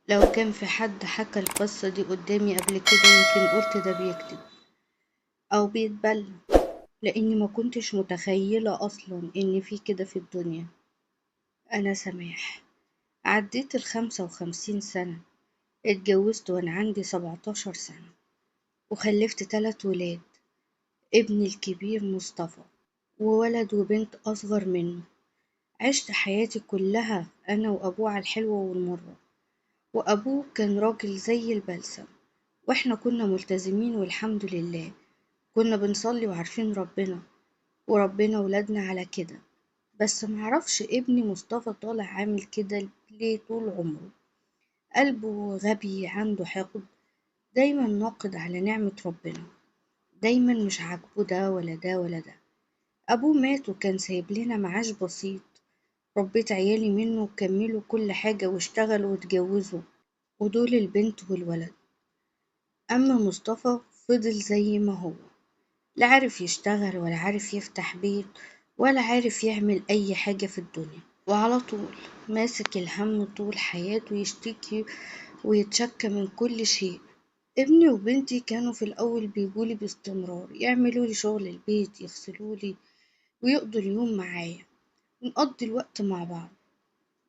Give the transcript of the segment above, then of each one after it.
لو كان في حد حكى القصة دي قدامي قبل كده يمكن قلت ده بيكتب أو بيتبلى، لأني ما كنتش متخيلة أصلا إن في كده في الدنيا. أنا سماح، عديت 55 سنة، اتجوزت وأنا عندي 17 سنة، وخلفت 3 ولاد. ابني الكبير مصطفى، وولد وبنت أصغر منه. عشت حياتي كلها أنا وأبوه على الحلوة والمرة، وأبوه كان راجل زي البلسم، وإحنا كنا ملتزمين والحمد لله، كنا بنصلي وعارفين ربنا، وربنا ولادنا على كده. بس معرفش ابني مصطفى طالع عامل كده ليه طول عمره. قلبه غبي، عنده حقد، دايما ناقد على نعمة ربنا، دايما مش عاجبه ده ولا ده ولا ده. أبوه مات وكان سايب لنا معاش بسيط، ربيت عيالي منه وكملوا كل حاجة واشتغلوا واتجوزوا، ودول البنت والولد. أما مصطفى فضل زي ما هو، لا عارف يشتغل ولا عارف يفتح بيت ولا عارف يعمل أي حاجة في الدنيا، وعلى طول ماسك الهم طول حياته، يشتكي ويتشكى من كل شيء. ابني وبنتي كانوا في الأول بيجولي باستمرار، يعملوا لي شغل البيت، يغسلوا لي، ويقضوا اليوم معايا، ونقضي الوقت مع بعض.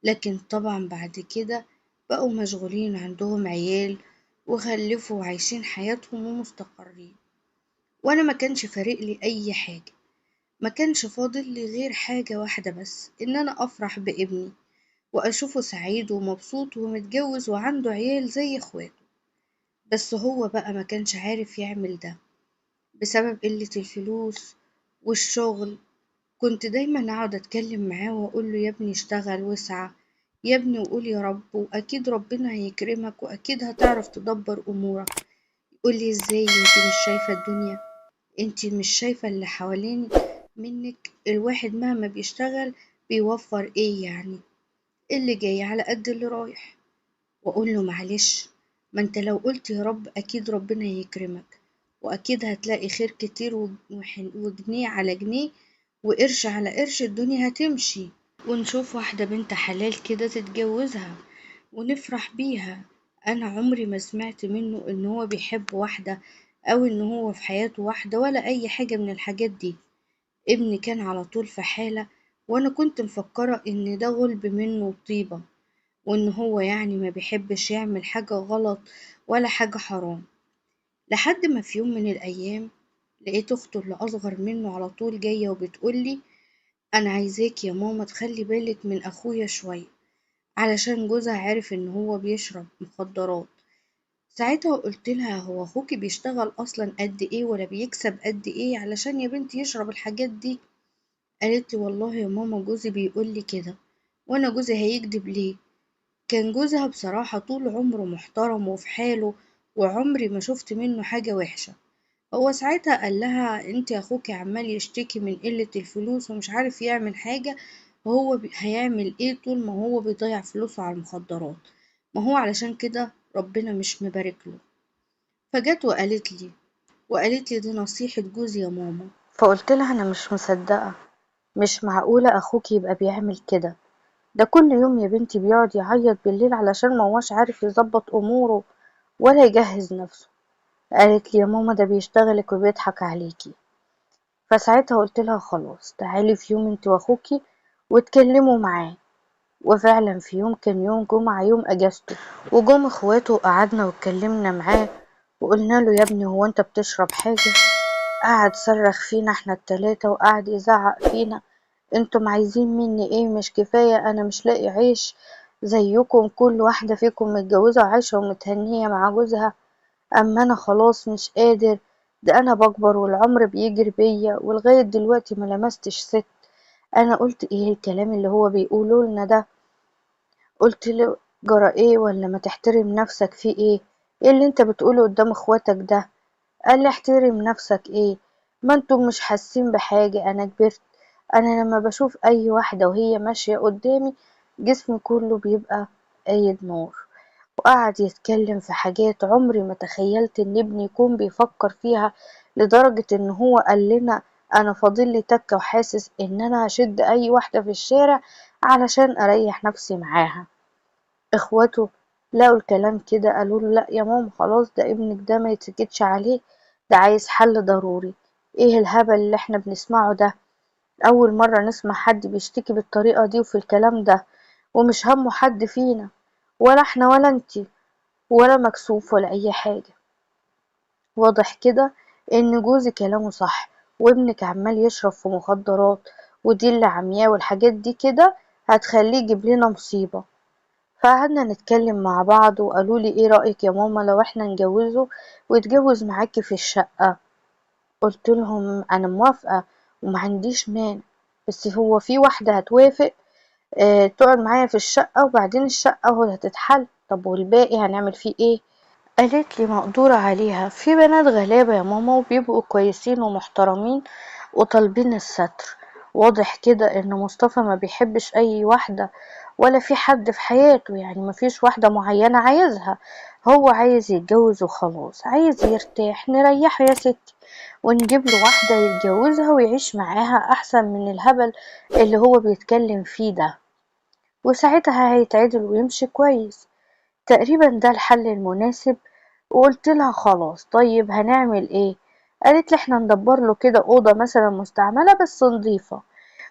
لكن طبعا بعد كده بقوا مشغولين، عندهم عيال وخلفوا وعايشين حياتهم ومستقرين، وأنا ما كانش فارق لي أي حاجة، ما كانش فاضل لي غير حاجة واحدة بس، إن أنا أفرح بابني وأشوفه سعيد ومبسوط ومتجوز وعنده عيال زي إخواته. بس هو بقى ما كانش عارف يعمل ده بسبب قلة الفلوس والشغل. كنت دايما أقعد أتكلم معاه وأقول له يا ابني اشتغل واسعى يا ابني، وقول يا رب، وأكيد ربنا هيكرمك وأكيد هتعرف تدبر أمورك. يقول لي إزاي انتي مش شايفة الدنيا، انتي مش شايفة اللي حوالين منك، الواحد مهما بيشتغل بيوفر ايه يعني، اللي جاي على قد اللي رايح. وأقول له معلش، ما انت لو قلت يا رب أكيد ربنا هيكرمك، وأكيد هتلاقي خير كتير وجنيه على جنيه وقرش على قرش الدنيا هتمشي، ونشوف واحدة بنت حلال كده تتجوزها ونفرح بيها. أنا عمري ما سمعت منه إن هو بيحب واحدة أو إن هو في حياته واحدة ولا أي حاجة من الحاجات دي. ابني كان على طول في حالة، وأنا كنت مفكرة إن ده غلب منه وطيبة، وإن هو يعني ما بيحبش يعمل حاجة غلط ولا حاجة حرام. لحد ما في يوم من الأيام لقيت أخته اللي أصغر منه على طول جاية وبتقولي أنا عايزاك يا ماما تخلي بالك من أخويا شوية، علشان جوزها عارف إن هو بيشرب مخدرات. ساعتها قلت لها هو أخوكي بيشتغل أصلا قد إيه ولا بيكسب قد إيه علشان يا بنتي يشرب الحاجات دي؟ قالت لي والله يا ماما جوزي بيقول لي كده، وأنا جوزي هيكدب ليه؟ كان جوزها بصراحة طول عمره محترم وفي حاله، وعمري ما شفت منه حاجة وحشة. هو ساعتها قال لها انت يا اخوكي عمال يشتكي من قلة الفلوس ومش عارف يعمل حاجة، وهو هيعمل ايه طول ما هو بيضيع فلوسه على المخدرات؟ ما هو علشان كده ربنا مش مبارك له. فجت وقالت لي دي نصيحة جوزي يا ماما. فقلت لها انا مش مصدقة، مش معقولة اخوكي يبقى بيعمل كده، ده كل يوم يا بنتي بيقعد يعيط بالليل علشان ما هوش عارف يظبط اموره ولا يجهز نفسه. قالت لي يا ماما ده بيشتغلك وبيضحك عليكي. فساعتها قلت لها خلاص تعالي في يوم انت واخوكي واتكلموا معاه. وفعلا في يوم كان يوم جمعة يوم اجازته، وجم اخواته وقعدنا واتكلمنا معاه وقلنا له يا ابني هو انت بتشرب حاجة؟ قعد صرخ فينا احنا التلاتة وقعد يزعق فينا، انتم عايزين مني ايه؟ مش كفاية انا مش لاقي عيش زيكم، كل واحدة فيكم متجوزة وعايشة ومتهنية مع جوزها، اما انا خلاص مش قادر، ده انا بكبر والعمر بيجري بيا ولغاية دلوقتي ما لمستش ست. انا قلت ايه الكلام اللي هو بيقوله لنا ده؟ قلت له جرى ايه ولا ما تحترم نفسك، في ايه؟ ايه اللي انت بتقوله قدام اخواتك ده؟ قال لي احترم نفسك ايه؟ ما انتم مش حاسين بحاجة، انا كبرت، انا لما بشوف اي واحدة وهي ماشية قدامي جسمي كله بيبقى قايد نور. وقعد يتكلم في حاجات عمري ما تخيلت ان ابني يكون بيفكر فيها، لدرجة ان هو قال لنا انا فاضل لي تكة وحاسس ان انا هشد اي واحدة في الشارع علشان اريح نفسي معاها. اخواته لقوا الكلام كده قالوا له لا يا ماما خلاص، ده ابنك ده ما يتسكتش عليه، ده عايز حل ضروري. ايه الهبل اللي احنا بنسمعه ده؟ اول مرة نسمع حد بيشتكي بالطريقة دي وفي الكلام ده، ومش همه حد فينا، ولا احنا ولا انتي، ولا مكسوف ولا اي حاجة. واضح كده ان جوزي كلامه صح، وابنك عمال يشرب في مخدرات ودي اللي عمياه والحاجات دي كده هتخليه يجيب لنا مصيبة. فقعدنا نتكلم مع بعض وقالوا لي ايه رأيك يا ماما لو احنا نجوزه ويتجوز معاكي في الشقة؟ قلت لهم انا موافقة وما عنديش مانع، بس هو في واحدة هتوافق تقعد معايا في الشقة، وبعدين الشقة هو هتتحل، طب والباقي هنعمل فيه ايه؟ قالت لي مقدورة عليها، في بنات غلابة يا ماما وبيبقوا كويسين ومحترمين وطالبين الستر. واضح كده ان مصطفى ما بيحبش اي واحدة ولا في حد في حياته، يعني ما فيش واحدة معينة عايزها، هو عايز يتجوز وخلاص، عايز يرتاح، نريحه يا ستي ونجيب له واحدة يتجوزها ويعيش معاها احسن من الهبل اللي هو بيتكلم فيه ده، وساعتها هيتعدل ويمشي كويس. تقريبا ده الحل المناسب. وقلت لها خلاص طيب هنعمل ايه؟ قالت لي احنا ندبر له كده اوضة مثلا مستعملة بس نظيفة،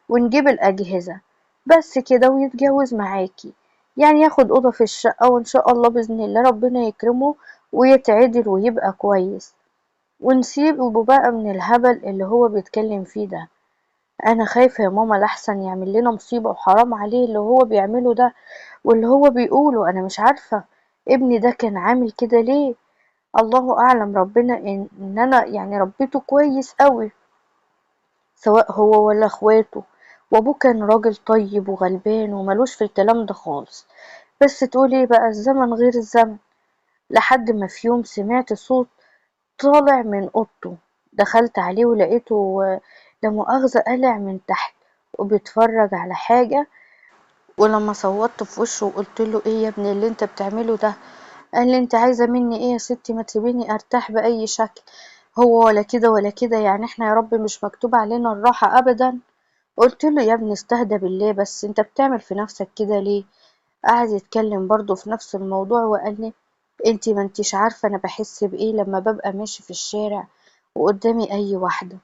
ونجيب الاجهزة بس كده ويتجوز معاكي، يعني ياخد اوضة في الشقة وان شاء الله باذن الله ربنا يكرمه ويتعدل ويبقى كويس، ونسيبه بقى من الهبل اللي هو بيتكلم فيه ده. انا خايفة يا ماما لحسن يعمل لنا مصيبة، وحرام عليه اللي هو بيعمله ده واللي هو بيقوله، انا مش عارفة ابني ده كان عامل كده ليه، الله اعلم. ربنا ان انا ربيته كويس قوي، سواء هو ولا اخواته، وابوه كان راجل طيب وغلبان وملوش في الكلام ده خالص، بس تقولي بقى الزمن غير الزمن. لحد ما في يوم سمعت صوت طالع من اوضته، دخلت عليه ولقيته لا مؤاخذة قلع من تحت وبيتفرج على حاجة، ولما صوتت في وشه وقلت له ايه يا ابني اللي انت بتعمله ده؟ قال لي انت عايزة مني ايه يا ستي، ما تسيبيني ارتاح بأي شكل، هو ولا كده ولا كده، يعني احنا يا رب مش مكتوب علينا الراحة ابدا. قلت له يا ابني استهدى بالله، بس انت بتعمل في نفسك كده ليه؟ قعد يتكلم برضه في نفس الموضوع وقال لي انتي ما انتيش عارفة انا بحس بايه لما ببقى ماشي في الشارع وقدامي اي واحدة.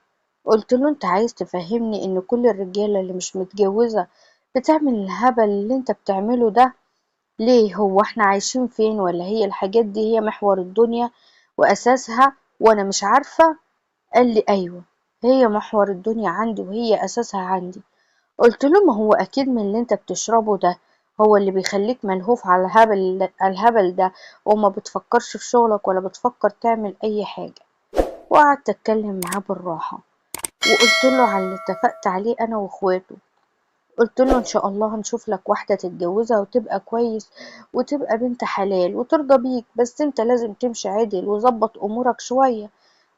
قلت له انت عايز تفهمني ان كل الرجالة اللي مش متجوزة بتعمل الهبل اللي انت بتعمله ده؟ ليه، هو احنا عايشين فين؟ ولا هي الحاجات دي هي محور الدنيا واساسها وانا مش عارفة؟ قال لي ايوه هي محور الدنيا عندي وهي اساسها عندي. قلت له ما هو اكيد من اللي انت بتشربه ده هو اللي بيخليك ملهوف على الهبل ده، وما بتفكرش في شغلك ولا بتفكر تعمل اي حاجة. وقعدت اتكلم معاه بالراحة وقلت له على اللي اتفقت عليه انا واخواته، قلت له ان شاء الله هنشوف لك واحدة تتجوزها وتبقى كويس وتبقى بنت حلال وترضى بيك، بس انت لازم تمشي عدل وظبط امورك شوية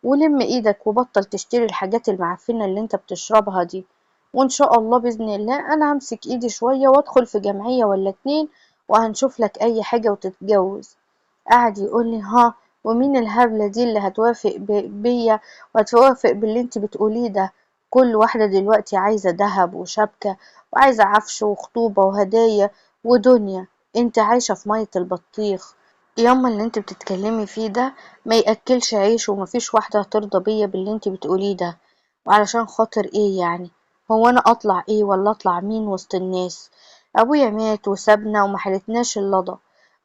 ولم ايدك وبطل تشتري الحاجات المعفنة اللي انت بتشربها دي، وان شاء الله باذن الله انا همسك ايدي شوية وادخل في جمعية ولا اتنين وهنشوف لك اي حاجة وتتجوز. قعد يقول لي ها ومين الهبلة دي اللي هتوافق بيا وهتوافق باللي انت بتقوليه ده؟ كل واحدة دلوقتي عايزة دهب وشبكة وعايزة عفش وخطوبة وهدايا ودنيا، انت عايشة في مية البطيخ ياما، اللي انت بتتكلمي فيه ده ما يأكلش عيش، ومفيش واحدة هترضى بيا باللي انت بتقوليه ده، وعلشان خاطر ايه يعني؟ هو انا اطلع ايه ولا اطلع مين وسط الناس؟ ابويا مات وسابنا وما حلتناش اللضا،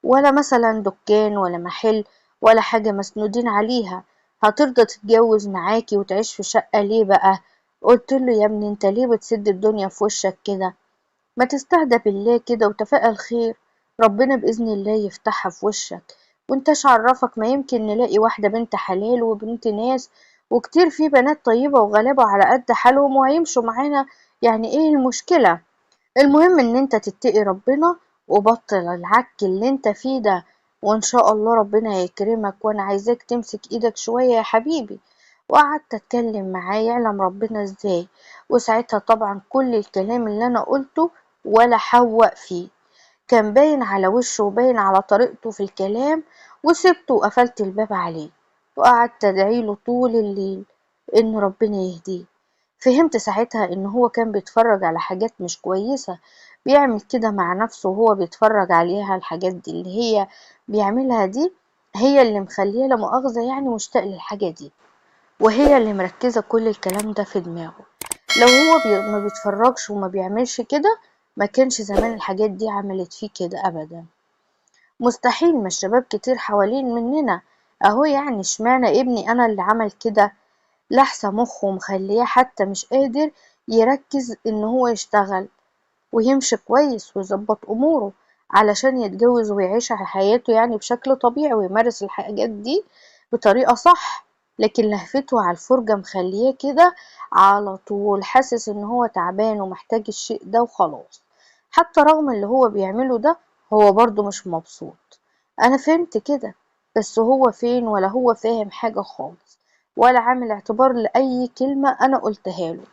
ولا مثلا دكان ولا محل ولا حاجة مسنودين عليها، هترضى تتجوز معاكي وتعيش في شقة ليه بقى؟ قلت له يا ابني انت ليه بتسد الدنيا في وشك كده؟ ما تستهدى بالله كده وتفائل خير، ربنا بإذن الله يفتحها في وشك، وانتش عرفك ما يمكن نلاقي واحدة بنت حلال وبنت ناس، وكتير في بنات طيبة وغلابة على قد حالهم وهيمشوا معانا، يعني ايه المشكلة؟ المهم ان انت تتقي ربنا وبطل العك اللي انت فيه ده، وان شاء الله ربنا يكرمك، وانا عايزاك تمسك ايدك شوية يا حبيبي. وقعدت اتكلم معاه يعلم ربنا ازاي، وساعتها طبعا كل الكلام اللي انا قلته ولا حوق فيه، كان باين على وشه وباين على طريقته في الكلام، وسبته وقفلت الباب عليه وقعدت ادعيله طول الليل ان ربنا يهديه. فهمت ساعتها ان هو كان بيتفرج على حاجات مش كويسة بيعمل كده مع نفسه وهو بيتفرج عليها. الحاجات دي اللي هي بيعملها دي هي اللي مخليه لا مؤاخذة يعني مشتاق للحاجة دي، وهي اللي مركزة كل الكلام ده في دماغه. لو هو ما بيتفرجش وما بيعملش كده ما كانش زمان الحاجات دي عملت فيه كده أبدا. مستحيل، ما الشباب كتير حوالين مننا اهو، يعني اشمعنى ابني انا اللي عمل كده؟ لحسة مخه ومخليه حتى مش قادر يركز ان هو يشتغل ويمشي كويس ويظبط اموره علشان يتجوز ويعيش على حياته يعني بشكل طبيعي ويمارس الحاجات دي بطريقة صح. لكن لهفته على الفرجة مخليه كده على طول حاسس ان هو تعبان ومحتاج الشيء ده وخلاص. حتى رغم اللي هو بيعمله ده هو برضه مش مبسوط. انا فهمت كده، بس هو فين؟ ولا هو فاهم حاجة خالص، ولا عامل اعتبار لأي كلمة انا قلتها له.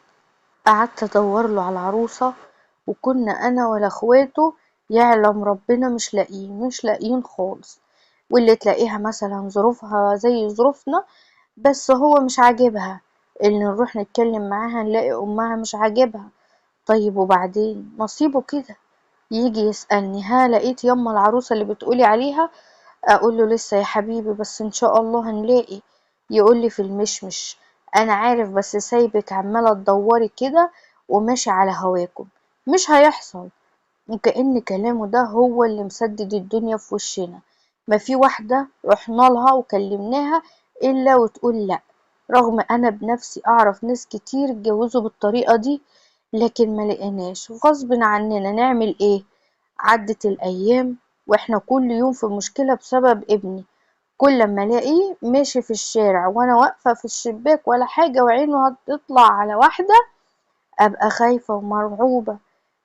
قعدت ادور له على العروسة، وكنا انا ولا اخواته يعلم ربنا مش لاقيين، مش لاقيين خالص. واللي تلاقيها مثلا ظروفها زي ظروفنا بس هو مش عاجبها، اللي نروح نتكلم معاها نلاقي امها مش عاجبها. طيب وبعدين نصيبه كده. يجي يسألني ها لقيت يما العروسة اللي بتقولي عليها؟ اقول له لسه يا حبيبي، بس ان شاء الله هنلاقي. يقول لي في المشمش انا عارف، بس سايبك عمالة تدوري كده وماشي على هواكم، مش هيحصل. وكأن كلامه ده هو اللي مسدد الدنيا في وشنا. ما في واحدة رحنا لها وكلمناها إلا وتقول لأ، رغم أنا بنفسي أعرف ناس كتير اتجوزوا بالطريقة دي، لكن ما لقيناش. غصب عننا نعمل إيه؟ عدت الأيام وإحنا كل يوم في مشكلة بسبب ابني. كل ما الاقيه ماشي في الشارع وأنا واقفة في الشباك ولا حاجة وعينه هتطلع على واحدة، أبقى خايفة ومرعوبة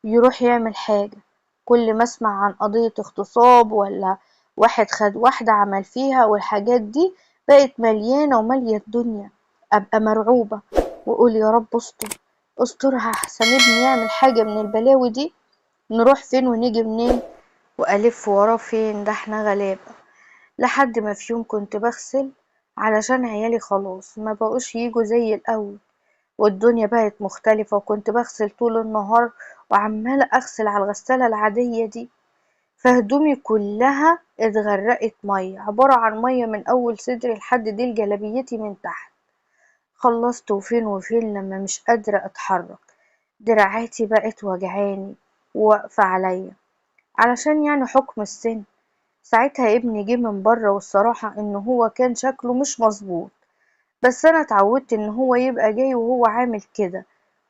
يروح يعمل حاجة. كل ما اسمع عن قضية اغتصاب ولا واحد خد واحدة عمل فيها والحاجات دي بقت مليانة ومالية الدنيا، أبقى مرعوبة وأقول يا رب استر استرها أحسن ابني يعمل حاجة من البلاوي دي. نروح فين ونيجي منين وألف وراه فين؟ ده احنا غلابة. لحد ما في يوم كنت بغسل علشان عيالي خلاص ما بقوش يجوا زي الأول والدنيا بقت مختلفة، وكنت بغسل طول النهار وعمالة أغسل على الغسالة العادية دي، فهدومي كلها اتغرقت مية، عبارة عن مية من أول صدري لحد ديل جلابيتي من تحت. خلصت وفين وفين لما مش قادرة أتحرك، دراعاتي بقت وجعاني وواقفة عليا علشان يعني حكم السن. ساعتها ابني جه من بره، والصراحة إن هو كان شكله مش مظبوط، بس أنا اتعودت إن هو يبقى جاي وهو عامل كده،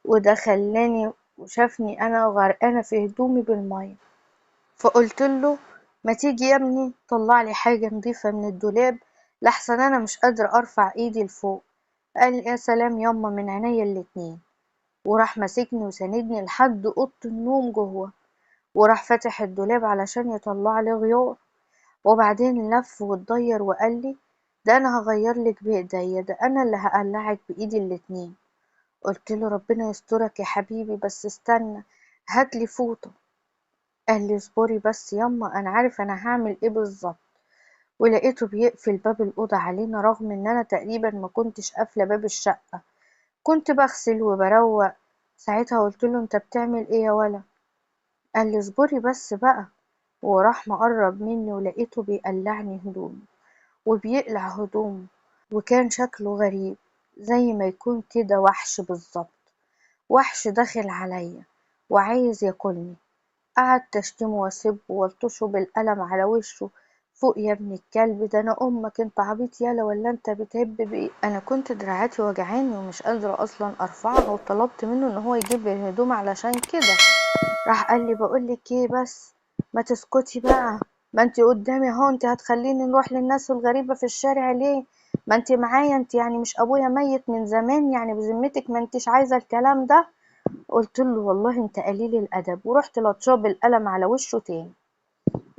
وده خلاني وشافني أنا غرقانة في هدومي بالمية. فقلت له ما تيجي يا ابني طلع لي حاجة نظيفة من الدولاب لحسن أنا مش قادرة أرفع إيدي لفوق. قال يا سلام ياما من عينيا الاتنين، وراح ماسكني وساندني لحد أوضة النوم جوه، وراح فاتح الدولاب علشان يطلع لي غيار، وبعدين لف واتضير وقال لي ده أنا هغير لك بإيديا، ده أنا اللي هقلعك بإيدي الاتنين. قلت له ربنا يسترك يا حبيبي بس استنى هات لي فوطة. قال لي اصبري بس ياما أنا عارف أنا هعمل إيه بالظبط. ولقيته بيقفل باب الأوضة علينا رغم إن أنا تقريبا ما كنتش قافلة باب الشقة، كنت بغسل وبروق. ساعتها قلت له أنت بتعمل إيه يا ولا؟ قال لي اصبري بس بقى، وراح مقرب مني ولقيته بيقلعني هدومي وبيقلع هدومه، وكان شكله غريب زي ما يكون كده وحش بالظبط، وحش داخل عليا وعايز ياكلني. قعدت اشتمه واسبه والطشه بالقلم على وشه، فوق يا ابن الكلب ده انا امك، انت عبيط يالا ولا انت بتهب بايه؟ انا كنت دراعاتي وجعاني ومش قادره اصلا ارفعها، وطلبت منه ان هو يجيب لي الهدوم علشان كده. راح قال لي بقولك ايه بس ما تسكتي بقى، ما انت قدامي اهو، انت هتخليني نروح للناس الغريبه في الشارع ليه؟ ما انت معايا، انت يعني مش ابويا ميت من زمان يعني بذمتك ما انتش عايزه الكلام ده؟ قلت له والله انت قليل الادب، ورحت لطشاه بالقلم على وشه تاني.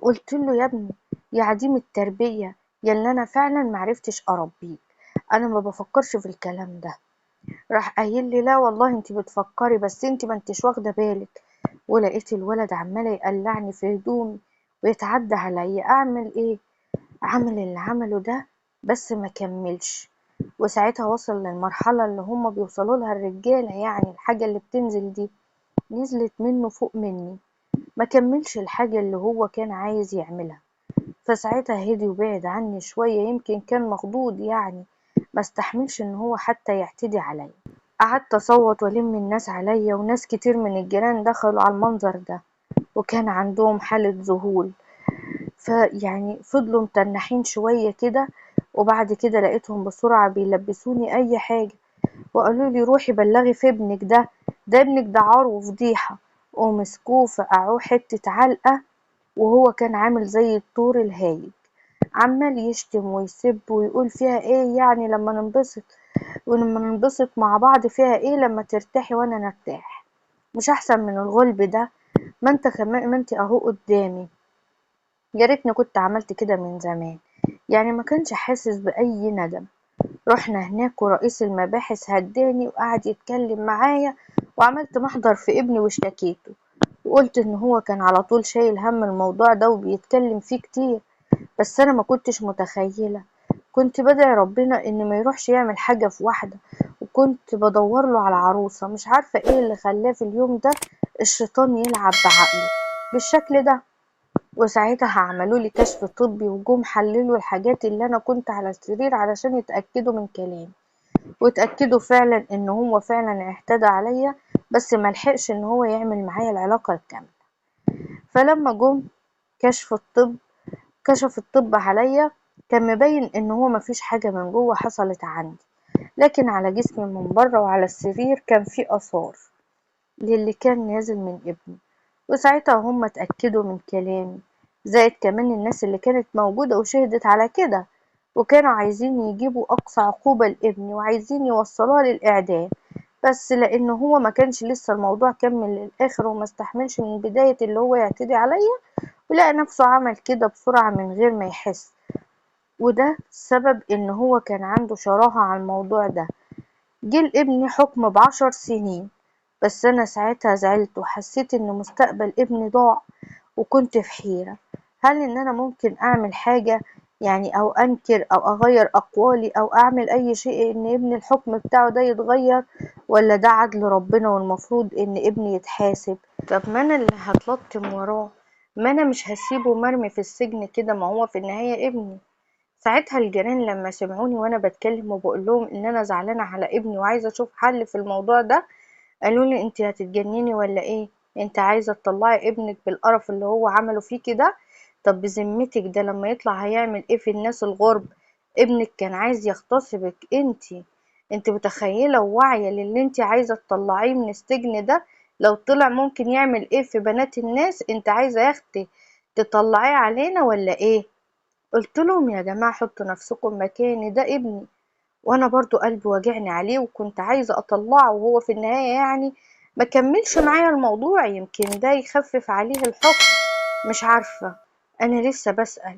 قلت له يا ابني يا عديم التربيه، يا اللي انا فعلا معرفتش اربيك، انا ما بفكرش في الكلام ده. راح قايل لي لا والله انت بتفكري بس انت ما انتش واخده بالك. ولقيت الولد عمال يقلعني في هدومي ويتعدى عليا، اعمل ايه؟ عمل اللي عمله ده بس ما كملش. وساعتها وصل للمرحلة اللي هما بيوصلوا لها الرجالة، يعني الحاجة اللي بتنزل دي نزلت منه فوق مني. ما كملش الحاجة اللي هو كان عايز يعملها. فساعتها هدي وبعد عني شوية، يمكن كان مخضوض يعني، ما استحملش ان هو حتى يعتدي عليا. قعدت اصوت والم الناس عليا، وناس كتير من الجيران دخلوا على المنظر ده وكان عندهم حالة ذهول، فيعني فضلوا متنحين شوية كده، وبعد كده لقيتهم بسرعة بيلبسوني اي حاجة وقالوا لي روحي بلغي في ابنك ده، ده ابنك ده عار وفضيحة، ومسكوه فقعوه حتة علقة، وهو كان عامل زي الطور الهايج، عمال يشتم ويسب ويقول فيها ايه يعني لما ننبسط، ولما ننبسط مع بعض فيها ايه لما ترتاحي وانا نرتاح، مش احسن من الغلب ده؟ ما انت كمان، ما انت اهو قدامي، يا ريتني كنت عملت كده من زمان. يعني ما كانش حاسس باي ندم. رحنا هناك ورئيس المباحث هداني وقعد يتكلم معايا، وعملت محضر في ابني واشتكيته، وقلت ان هو كان على طول شايل هم الموضوع ده وبيتكلم فيه كتير، بس انا ما كنتش متخيلة. كنت بدعي ربنا ان ما يروحش يعمل حاجة في واحدة، وكنت بدور له على عروسة، مش عارفة ايه اللي خلاه في اليوم ده الشيطان يلعب بعقله بالشكل ده. وساعتها عملوا لي كشف طبي وجم حللوا الحاجات اللي انا كنت على السرير علشان يتأكدوا من كلامي، وتأكدوا فعلا ان هو فعلا اعتدى عليا، بس ما لحقش ان هو يعمل معايا العلاقة الكاملة. فلما جم كشف الطب عليا، كان مبين ان هو ما فيش حاجة من جوه حصلت عندي، لكن على جسمي من بره وعلى السرير كان في آثار للي كان نازل من ابني. وساعتها هم اتأكدوا من كلامي، زائد كمان الناس اللي كانت موجودة وشهدت على كده، وكانوا عايزين يجيبوا أقصى عقوبة لابني وعايزين يوصلوها للإعدام، بس لأنه هو ما كانش لسه الموضوع كمل للآخر وما استحملش من بداية اللي هو يعتدي عليا، ولقى نفسه عمل كده بسرعة من غير ما يحس، وده السبب إن هو كان عنده شراهة على الموضوع ده. جه لابني حكم ب10 سنين، بس أنا ساعتها زعلت وحسيت إن مستقبل ابني ضاع، وكنت في حيرة، هل إن أنا ممكن أعمل حاجة يعني، أو أنكر أو أغير أقوالي أو أعمل أي شيء إن ابني الحكم بتاعه ده يتغير، ولا ده عدل ربنا والمفروض إن ابني يتحاسب؟ طب ما أنا اللي هتلطم وراه، ما أنا مش هسيبه مرمي في السجن كده، ما هو في النهاية ابني. ساعتها الجيران لما سمعوني وأنا بتكلم وبقول لهم إن أنا زعلانة على ابني وعايزة أشوف حل في الموضوع ده، قالوا لي انت هتتجنني ولا ايه؟ انت عايزة تطلعي ابنك بالقرف اللي هو عمله فيكي ده؟ طب بذمتك ده لما يطلع هيعمل ايه في الناس الغرب؟ ابنك كان عايز يغتصبك انت، انت متخيلة وواعية للي انت عايزة تطلعيه من السجن ده؟ لو طلع ممكن يعمل ايه في بنات الناس؟ انت عايزة يا اختي تطلعيه علينا ولا ايه؟ قلت لهم يا جماعة حطوا نفسكم مكاني، ده ابني وانا برضو قلبي واجعني عليه وكنت عايزة اطلعه، وهو في النهاية يعني ما كملش معايا الموضوع، يمكن ده يخفف عليه الحكم، مش عارفة، انا لسه بسأل.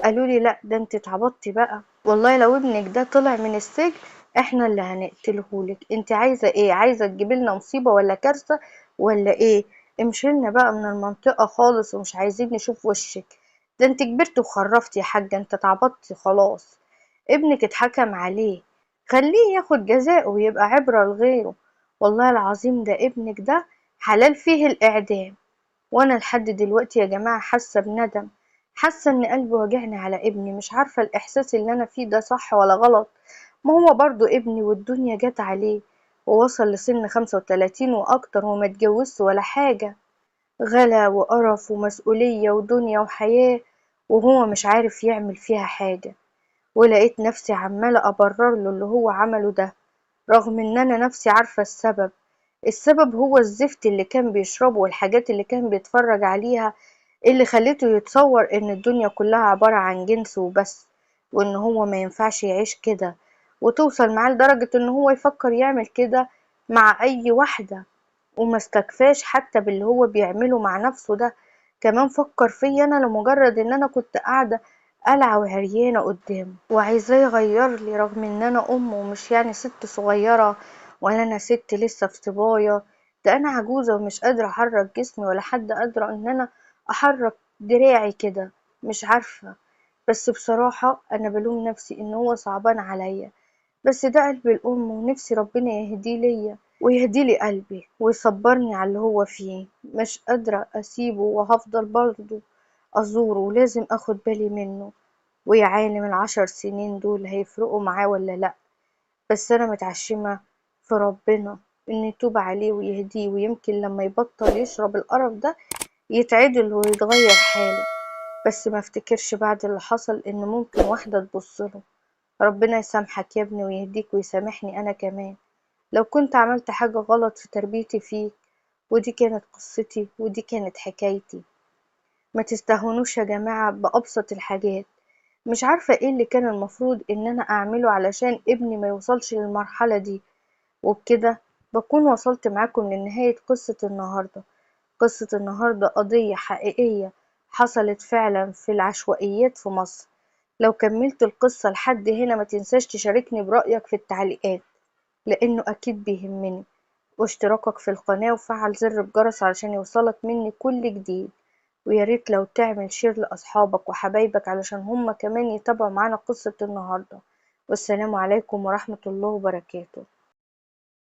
قالوا لي لا ده انت اتعبطتي بقى، والله لو ابنك ده طلع من السجن احنا اللي هنقتلهولك، انت عايزة ايه؟ عايزة تجيب لنا مصيبة ولا كارثة ولا ايه؟ امشي لنا بقى من المنطقة خالص ومش عايزين نشوف وشك، ده انت كبرت وخرفتي يا حاجة، انت اتعبطتي خلاص، ابنك اتحكم عليه، خليه ياخد جزاءه ويبقى عبرة لغيره، والله العظيم ده ابنك ده حلال فيه الإعدام. وانا لحد دلوقتي يا جماعة حاسة بندم، حاسة ان قلبي واجعني على ابني، مش عارفة الاحساس اللي انا فيه ده صح ولا غلط، ما هو برضو ابني والدنيا جت عليه ووصل لسن 35 واكتر وما اتجوزش ولا حاجة، غلا وقرف ومسؤولية ودنيا وحياة، وهو مش عارف يعمل فيها حاجة. ولقيت نفسي عمالة أبرر له اللي هو عمله ده، رغم إن أنا نفسي عارفة السبب. السبب هو الزفت اللي كان بيشربه والحاجات اللي كان بيتفرج عليها اللي خليته يتصور إن الدنيا كلها عبارة عن جنس وبس، وإن هو ما ينفعش يعيش كده، وتوصل معاه لدرجة إن هو يفكر يعمل كده مع أي واحدة، وما استكفاش حتى باللي هو بيعمله مع نفسه ده، كمان فكر فيا أنا لمجرد إن أنا كنت قاعدة قلعة وعريانة قدامه وعايزاه يغير لي، رغم إن أنا أمه ومش يعني ست صغيرة ولا أنا ست لسه في صبايا، ده أنا عجوزة ومش قادرة أحرك جسمي ولا حد قادرة إن أنا أحرك دراعي كده، مش عارفة. بس بصراحة أنا بلوم نفسي إن هو صعبان عليا، بس ده قلب الأم ونفسي ربنا يهديه ليا. ويهديلي قلبي ويصبرني على اللي هو فيه. مش قادرة أسيبه وهفضل برضه أزوره، ولازم أخد بالي منه. ويا عالم ال10 سنين دول هيفرقوا معاه ولا لأ، بس أنا متعشمة في ربنا إنه يتوب عليه ويهديه، ويمكن لما يبطل يشرب القرف ده يتعدل ويتغير حاله. بس ما افتكرش بعد اللي حصل إن ممكن واحدة تبصله. ربنا يسامحك يا ابني ويهديك ويسامحني أنا كمان لو كنت عملت حاجة غلط في تربيتي فيك. ودي كانت قصتي ودي كانت حكايتي. ما تستهونوش يا جماعة بأبسط الحاجات. مش عارفة ايه اللي كان المفروض ان انا اعمله علشان ابني ما يوصلش للمرحلة دي. وبكده بكون وصلت معاكم لنهاية قصة النهاردة. قصة النهاردة قضية حقيقية حصلت فعلا في العشوائيات في مصر. لو كملت القصة لحد هنا ما تنساش تشاركني برأيك في التعليقات لأنه أكيد بيهمني، واشتراكك في القناة وفعل زر الجرس علشان يوصلك مني كل جديد. وياريت لو تعمل share لأصحابك وحبايبك علشان هما كمان يتابعوا معانا قصة النهاردة. والسلام عليكم ورحمة الله وبركاته.